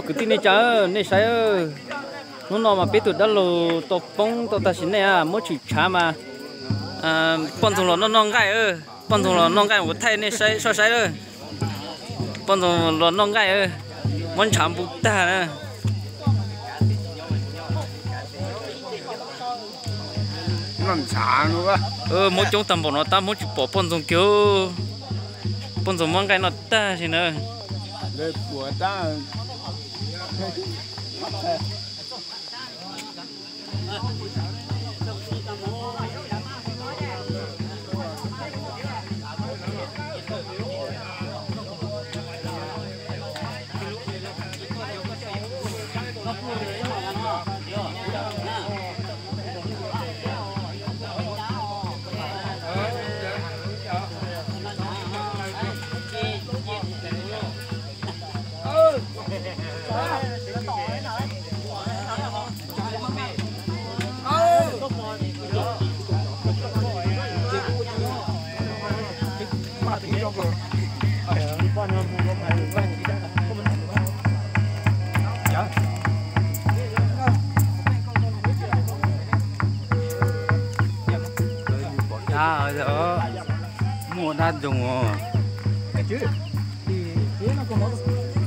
Kwv tij neej tsa, nej saib, hnub no mas peb tus dab laug tau poob tau tag sim neej, muab tshwm tshav mas poj ntxoog los noj noj nqaij, poj ntxoog los noj nqaij, kuv thaij nej soj saib lawm. Poj ntxoog los noj nqaij, muab ntshav npu tag na. Muab coob tag npaum no tab muab tsis pom poj ntxoog kiag. Poj ntxoog muab nqaij noj tag si na. Muaj dab ntxoog os.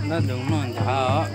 Dab ntxoog noj ntshav os.